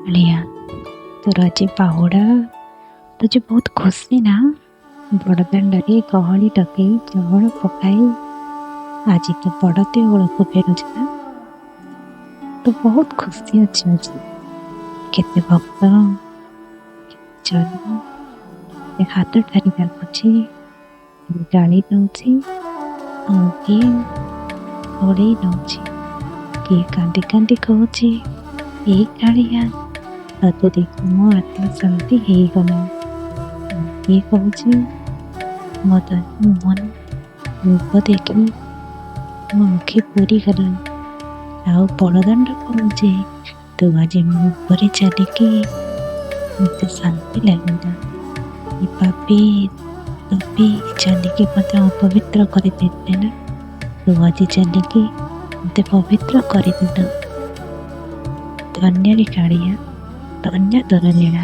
କାଳିଆ, ତୋର ଆଜି ବାହୁଡ଼ା, ତୁ ଆଜି ବହୁତ ଖୁସି ନା? ବଡ଼ଦାଣ୍ଡରେ ଗହଳି ଡକେଇ ଚହଳ ପକାଇ ଆଜି ତୁ ବଡ଼ ଦେଉଳକୁ ଫେରୁଛୁ ନା? ତୁ ବହୁତ ଖୁସି ଅଛୁ ଆଜି। କେତେ ଭକ୍ତ, ଜନ ହାତ ଠାରି ଡାକୁଛି, ଗାଳି ଦଉଛି, ଆଉ କିଏ କୋଳେଇ ନଉଛି, କିଏ କାନ୍ଦି କାନ୍ଦି କହୁଛି, ଏଇ କାଳିଆ, ତତେ ଦେଖି ମୋ ଆତ୍ମା ଶାନ୍ତି ହେଇଗଲା। କିଏ କହୁଛି, ମଦନ ମୋହନ ରୂପ ଦେଖି ମୋ ଆଖି ପୂରିଗଲା। ଆଉ ବଡ଼ଦାଣ୍ଡ କହୁଛି, ତୁ ଆଜି ମୋ ଉପରେ ଚାଲିକି ମୋତେ ଶାନ୍ତି ଲାଗିଲା। ଏ ପାପୀ ତପି ଚାଲିକି ମୋତେ ଅପବିତ୍ର କରିଦେଇଥିଲେ ନା, ତୁ ଆଜି ଚାଲିକି ମୋତେ ପବିତ୍ର କରିଦେଲୁ। ଧନ୍ୟରେ କାଳିଆ, ଧନ୍ୟ ତୋର ଲୀଳା।